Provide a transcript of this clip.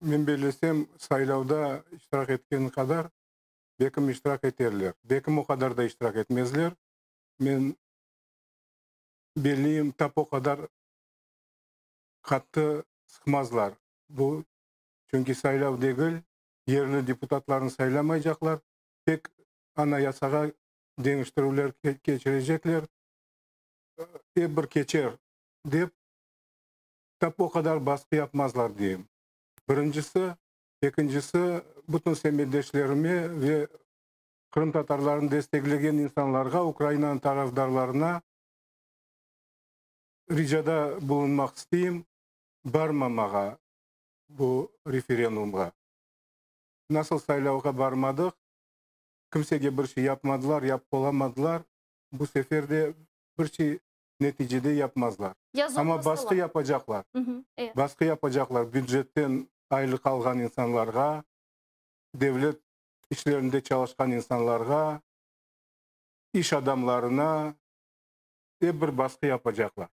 Men bellesem, saylavda iştirak etken qadar belkim iştirak eterler. Belkim o qadar da iştirak etmezler. Men belleyim, tap o qadar qattı sıqmazlar. Bu, çünki saylav degil, yerli deputatlarnı saylamaycaqlar, tek Anayasağa deñiştirüvler keçirecekler, ep bir keçer dep, tap o qadar basqı yapmazlar deyim. Birincisi. Ekincisi, bütün semetdeşlerime ve qırımtatarlarnı desteklegen insanlarğa, Ukrainanıñ tarafdarlarına ricada bulunmaq isteyim, barmamağa bu referendumğa. Nasıl saylavğa barmadıq, kimsege bir şey yapmadılar, yapıp olamadılar, bu sefer de bir şey neticede yapmazlar. Amma basqı yapacaqlar. Basqı yapacaqlar bücetten aylıq alğan insanlarğa, devlet işlerinde çalışqan insanlarğa, iş adamlarına, ep bir basqı yapacaqlar.